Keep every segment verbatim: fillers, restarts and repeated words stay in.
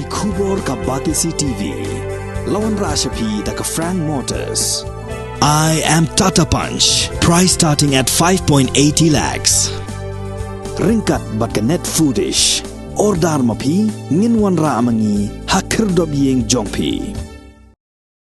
Khubor ka Batesi T V. La wanrah sha phi da ka Frank Motors. I am Tata Punch. Price starting at five point eighty lakhs. Ryngkat bad ka Net Foodish. Order ma phi, ngin wanrah ma ngi ha khyrdop ïing jong phi.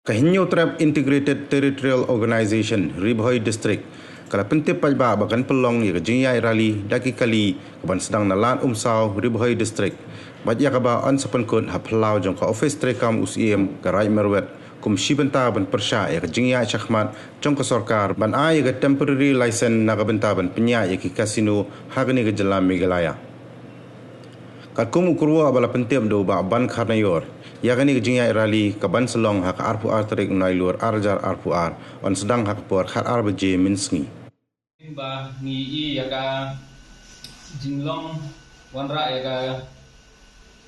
Ka Hynñiewtrep Integrated Territorial Organization, Ri Bhoi District, ka la pyntip paidbah ba kan pynlong ïa ka jingïaid rally da ki kali ka ban sdang na Lad Umsaw, Ri Bhoi District, bad ïa kaba yn sa pynkut ha phyllaw jong ka ophis treikam u Syiem ka Raid Marwet, kum shi bynta ban pyrshah ïa ka jingïaid shakhmat jong ka sorkar ban ai ïa ka temporary license na ka bynta ban pynïaid ïa ki casino ha kane ka jylla Meghalaya. Katkum u kyrwoh ba la pyntip da u Bah Bankharnaior, ïa kane ka jingïaid rally ka ban sa long ha ka arphew ar tarik u Nailur ar hajar arphew ar, yn sdang ha ka por khatar baje mynsngi. Ba ngi ïohi ïa ka jinglong wanrah ïa ka,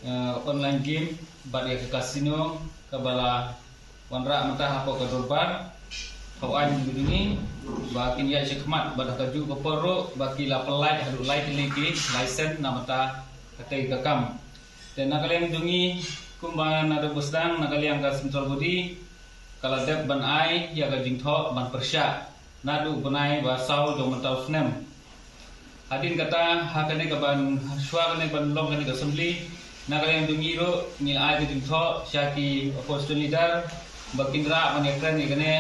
eh, online game bad ïa ka casino kaba la wanrah mynta hapoh ka dorbar. Ka wad jong ngi ba kin ïaid shakhmat bad ha kajuh ka por ruh ba ki la pynlait haduh lai tylli ki license na mynta katei ka kam. Te na ka liang jong ngi, kumba naduh ba sdang, na ka liang ka central body ka la dep ban ai ïa ka jingthoh ban pyrshah naduh bnai ba saw jong mynta u snem. Hadien kata, ha kane ka ban, shuwa kane ban long kane ka assembly, na ka liang jong ngi ruh ngi la ai ka jingthoh sha ki opposition leader ba kin rah ban ïakren ïa kane,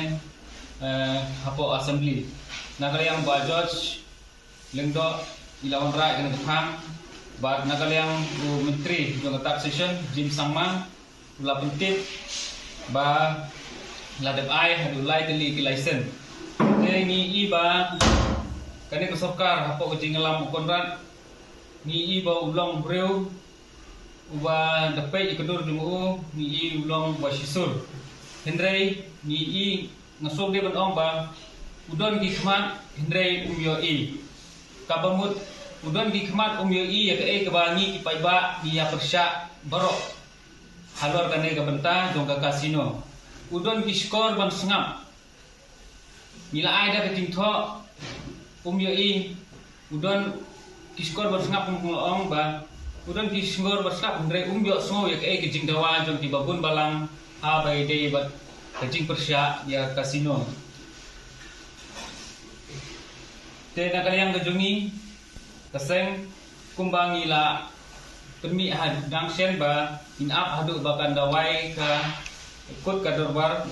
eh, hapoh assembly. Na ka liang Bah George Lyngdoh i la wanrah ïa kane ka thang, bad na ka liang u Myntri jong ka Taxation, Jim Sangma, u la pyntip ba la dep ai haduh lai tylli ki license. Te ngi ïohi ba kane ka sorkar hapoh ka jingïalam u Conrad, ngi ïohi ba u long briew uba da peit ïa ka dur jong u, ngi ïohi u long uba shisur. Hynrei ngi ïohi, nga sngew dei ban ong ba u don ki khmat hynrei um ïohi. Kaba mut u don ki khmat um ïohi ïa kaei kaba ngi ki paidbah ngi ïa pyrshah baroh halor kane ka bynta jong ka casino. U don ki shkor ban sngap. Ngi la ai da ka jingthoh, um ïohi, u don ki shkor ban sngap, kum nga ong ba u don ki shkor ban sngap, hynrei um ïohsngew ïa kaei ka jingdawa jong kiba bun balang ha ba ïadei bad ka jingpyrshah ïa ka casino. Te na ka liang ka jong ngi ka seng, kumba ngi la pynmih ha dang shen ba ngin ap haduh ba kan da wai ka kut ka dorbar,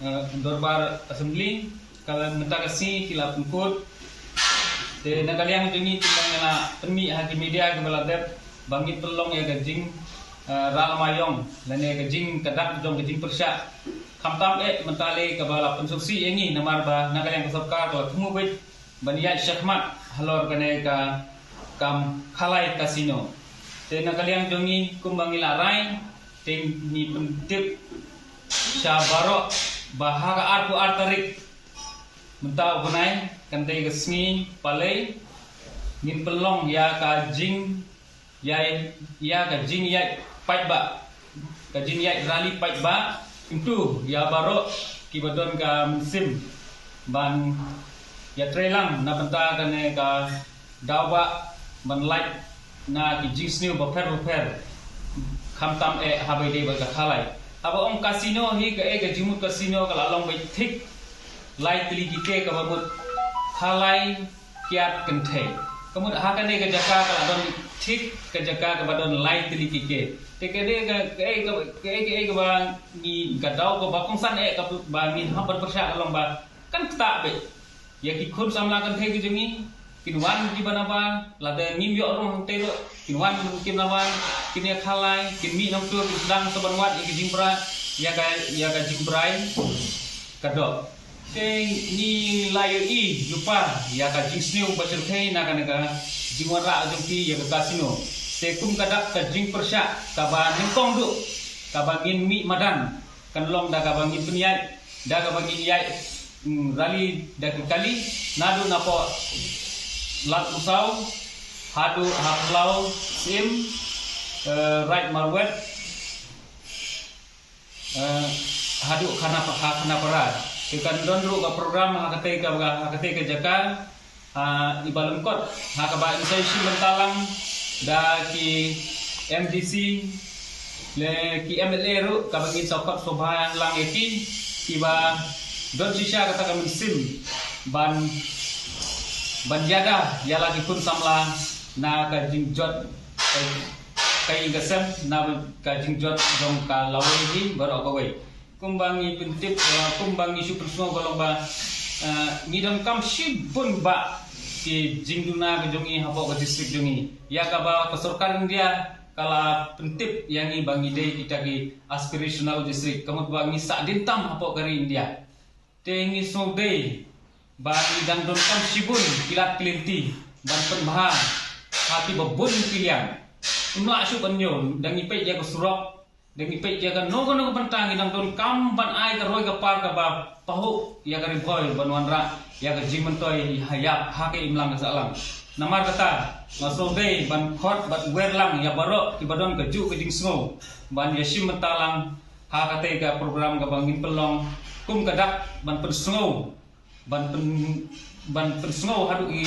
eh, dorbar assembly, ka mynta ka sngi ki la pynkut. Te na ka liang jong ngi kumba ngi la pynmih ha ki media kiba la dep ba ngin pynlong ïa ka jing, eh, rala mayong lane ka jing kadak jong ka jingpyrshah. Khamtam eh mynta lei kaba la pynsngewsih ïa ngi namar ba na ka liang ka sorkar ka la thmu beit ban ïaid shakhmat halor kane ka kam Khalai Casino. Te na ka liang jong ngi kumba ngi la rai, te ngi pyntip sha baroh ba ha ka arphew ar tarik mynta u bnai, kane ka sngi Palei, ngin pynlong ïa ka jing ïa, ïa ka jingïaid paidbah, ka jingïaid rally paidbah, kyntu ïa baroh kiba don ka mynsiem ban ïatreilang na bynta kane ka daw ba ban lait na ki jingsniew bapher bapher, khamtam eh ha ba ïadei bad ka Khalai. Haba ong casino hi kaei ka jingmut casino ka la long beit thik lai tylli ki K kaba mut Khalai kiad kynthei. Ka mut ha kane ka jaka ka la don thik ka jaka kaba don lai tylli ki K. Te kane ka, kaei ka, kaei, kaei kaba ngi ka daw kaba kongsan eh kaba ngi hap ban pyrshah ka long ba kan ktah beit ïa ki khun samla kynthei ki jong ngi, kin wan kiba nabar, lada ngim ïoh rung hangtei ruh kin wan kiba nabar, kin ïa Khalai, kin mih nangtu, kin sdang sa ban wad ïa ka jingbrai, ïa ka, ïa ka jingbrai ka doh. Te ngi la ïohi lypa ïa ka jingsniew ba shyrkhei na kane ka jingwanrah jong ki ïa ka casino. Te kum ka dak ka jingpyrshah kaba nyngkong duh kaba ngin mih madan kan long da kaba ngin pynïaid, da kaba ngin ïaid, mm, rally da ki kali naduh napoh Lad Umsaw haduh ha Phyllaw Syiem, eh, Raid Marwet, eh, haduh Khana, ha Khanapara. Te kan don ruh ka program ha katei ka, ha katei ka jaka, ha, iba lyngkot ha kaba ngin sa ïashim bynta lang da ki M D C, Le ki M L A ruh kaba ngin sa khot sngewbha lang ïa ki, kiba don shisha kata ka mynsiem ban ban ïada ïa la ki khun samla na ka jingjot ka, ka ïing ka sem, na ka jingjot jong ka lawei hi baroh kawei. Kumba ngi pyntip, eh, kumba ngi shu pynsngew ka long ba, eh, ngi donkam shibun bah ki jingduna ka jong ngi hapoh ka district jong ngi. Ïa kaba ka sorkar India ka la pyntip ïa ngi ba ngi dei kita ki aspirational district, ka mut ba ngi sah dien tam hapoh ka ri India. Te ngi sngewdei ba ngi dang donkam shibun ki lad ki lynti ban pynbha ha kiba bun ki liang. Ym lah shuh ban ñiew, dang ngi peit ïa ka surok, dang ngi peit ïa kano kano ka bynta, ngi dang donkam ban ai ka roi ka par kaba pahuh ïa ka Ri Bhoi ban wanrah ïa ka jingmyntoi ha ïap ha ka imlang ka sahlang. Namar kata nga sngewdei ban khot bad wer lang ïa baroh kiba don kajuh ka jingsngew ban ïashim bynta lang ha katei ka program kaba ngin pynlong kum ka dak ban pynsngew, ban pyn, ban pynsngew haduh i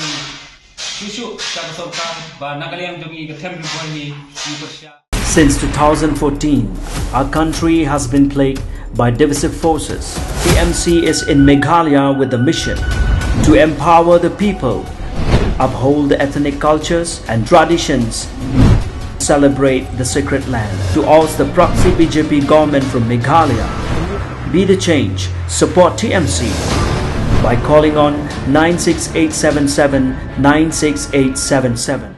shuh shuh sha ka sorkar ba na ka liang jong ngi ka them Ri Bhoi hi ngi pyrshah. Since two thousand fourteen, our country has been plagued by divisive forces. T M C is in Meghalaya with the mission to empower the people, uphold the ethnic cultures and traditions, celebrate the sacred land. To oust the proxy B J P government from Meghalaya, be the change, support T M C by calling on nine six eight seven seven nine six eight seven seven.